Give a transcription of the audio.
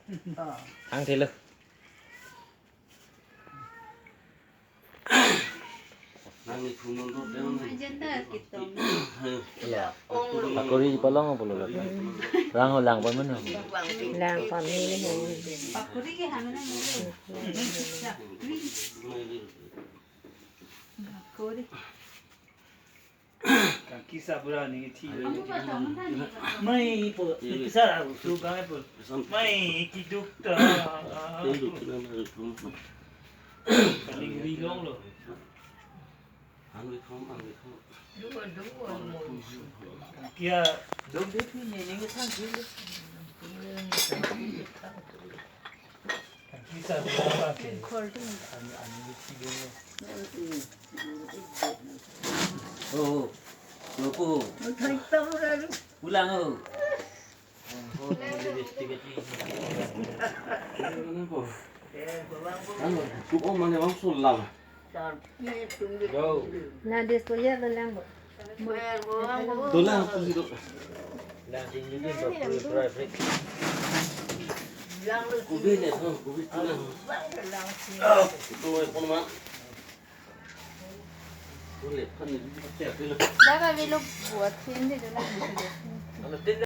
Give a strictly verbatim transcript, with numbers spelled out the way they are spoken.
Hang thelo. Nang ni phone number dei. Agenda kita. Pakuri palong pulo la. Lang lang pon meno. Lang pon meno. Pakuri ke hang na. Pakuri. Kisa pura ni thi. Kamu patong na ni. Mai po, kisa tu kang po. Mai kiduk ta. Tendo kina na phone. Kaling ri long lo. Ang ni phone, ang ni phone. Dua dua mo. Kia dong de thi ni ni thang thi. Kisa pura ke. Ani ani thi dong. Oh, oh. Pulang oh. Ano, kuko mane bang sulam. Na disposal lang bo. Dolang tu hidup. Kubi ne, oh, kubi tulang. Itu pun ma. Boleh kan ni. Jaga velo buat sini dulu.